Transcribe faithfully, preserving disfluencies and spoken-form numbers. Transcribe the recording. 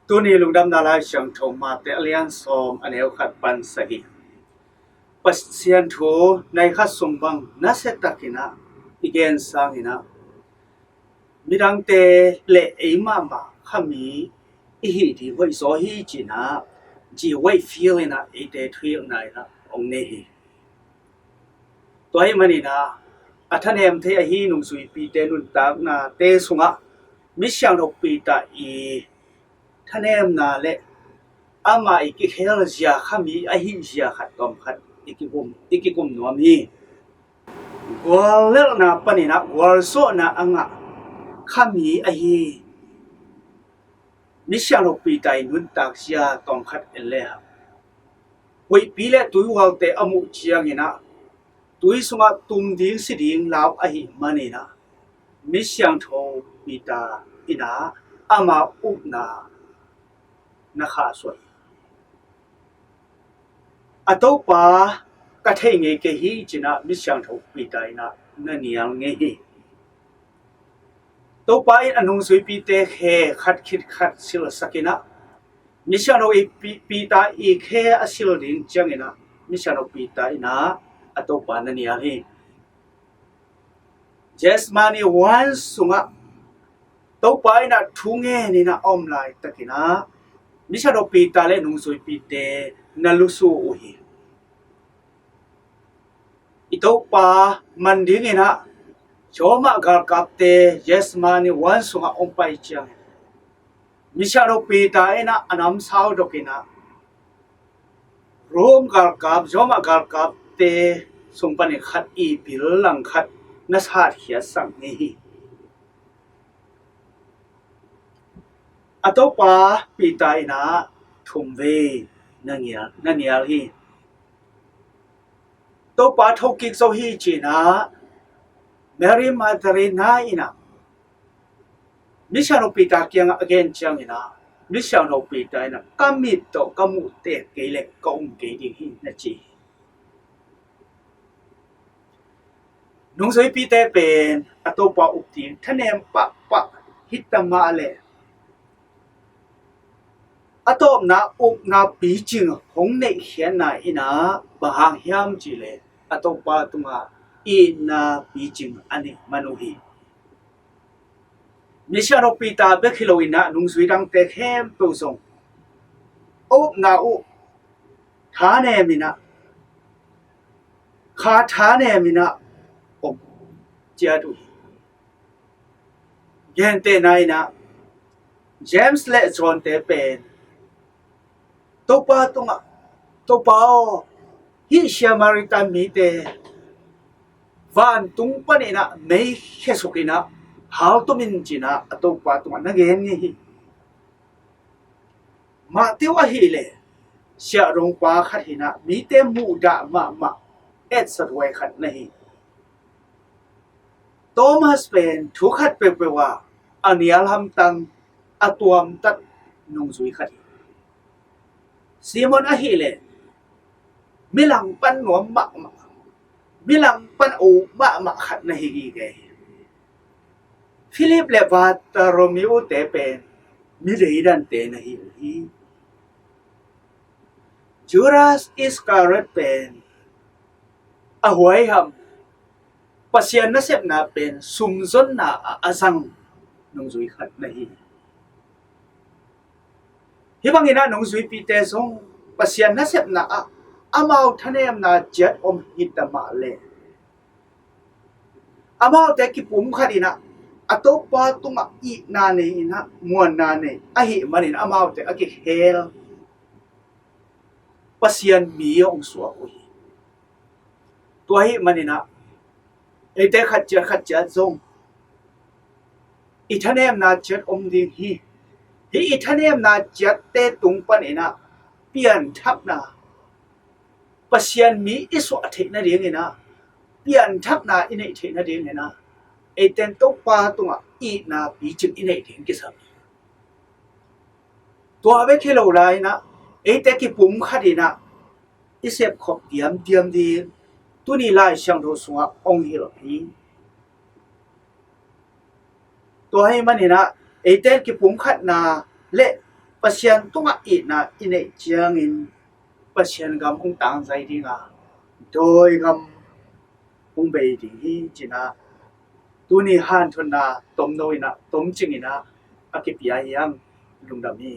Tuni lungdamna Lai Siangtho Mate a lian sawm, a neu khat pan sagih. Pasian thu nai khat sung bang nasia takin ah i gen sangin ah, midangte le ei mahmah khami i hih ding hoih zaw hi ci-in ah, G. Whitefield in ah eite thuhilhna in ah hong nei hi. Tua ahih manin ah, a thanem thei ahi nungzuipite nuntaknate sungah Misiangtho Peter i thanemna le amah i kikhel zia khami ahi zia khat tawm khat i kikum, i kikum nuam hi. Guallelhna panin ah gualzawhna a ngah khami ahi Misiangtho Peter i nuntak zia tawm khat en le hang, huihpi le tuihualte a muh ciangin ah, tui sungah tum ding si ding lau ahih manin ah, Misiangtho Peter in ah ama upna na khahsuah hi. A Topa ka thei ngei kei hi ci-in ah Misiangtho Peter in ah na nial ngei hi. Topa in a nungzuipite khe khat khit khat silsak in ah, Misiangtho i Pi-, Peter i khe a sil ding ciangin ah, Misiangtho Peter in ah a Topa na nial hi. Gethsemane huan sungah Topa in ah thu ngen in ah a om laitakin ah, Misiangtho Peter le nungzuipite na lusu uh hi. I Topa man dingin ah Roma galkapte Gethsemane huan sungah hong pai ciangin, Misiangtho Peter in ah a namsau dokin ah, Rome galkap, Roma galkapte sung panin khat i bil lang khat na satkhiatsak ngei hi. A Topa Peter in ah thumvei na nial, na nial hi. Topa thokik zo hi ci-in ah Mary Magdalena in ah Misiangtho Peter kiangah a gen ciangin ah, Misiangtho Peter in ah, "Ka mit tawh ka muh teek kei leh ka um kei ding hi," na ci hi. Nungzuipite pen a Topa up ding thanem pahpah hi ta mah leh, a tawpna upna picing hong neihkhiatna in ah bang hang hiam cih leh, a Topa tungah itna picing a neih man uh hi. Misiangtho Peter bek hi lo in ah nungzui dangte khempeuh zong a upna uh thanem in ah, kha thanem in ah om ciat uh hi. Gentehna in ah, James le John-te pen Topa tungah, "Topa aw, hih Samaritan mite vantung panin ah mei khesuk in ah haltum in," ci-in ah a Topa tungah na gen ngei hi. Matthew ahih leh siahdongpa khat hi in ah, mite muhdah mahmah etsathuai khat na hi. Thomas pen thu khat peuhpeuh ah a nial hamtang, a tuamtat nungzui khat hi. Simon ahih leh mi langpan nuam mahmah, mi langpan a uk mahmah khat na hi gige hi. Philip le Bartholomew-te pen mi deidante na hi uh hi. Judas Iscariot pen a huaiham, Pasian nasepna pen sumzonna ah a zang nungzui khat na hi. Hih bangin ah nungzuipite zong Pasian nasepna ah amau thanemna ciat om hi ta mah leh, amaute kipumkhat in ah a Topa tungah itna nei in ah, muanna nei ahih manin amaute a kikhel Pasian mi hong suak uh hi. Tua ahih manin ah eite khat ciat khat ciat zong i thanemna ciat om ding hi. Hih i thanemna ciatte tung panin ah pianthakna, Pasian mi i suah theih nadingin ah pianthakna i neih theih nadingin ah, eite in Topa tungah itna picing i neih ding kisam hi. Tua bek hi lo lai in ah, eite kipumkhat in ah i sepkhop diamdiam ding tuni Lai Siangtho sungah hong hilh hi. Tua ahih manin ah eite in kipumkhatna le Pasian tungah itna i neih ciangin Pasian gam hong tangzai ding a, dawi gam hong bei ding hi, ci-in ah tuni hanthotna tomno in ah, tomcing in ah a kipia hi hang. Lungdam hi.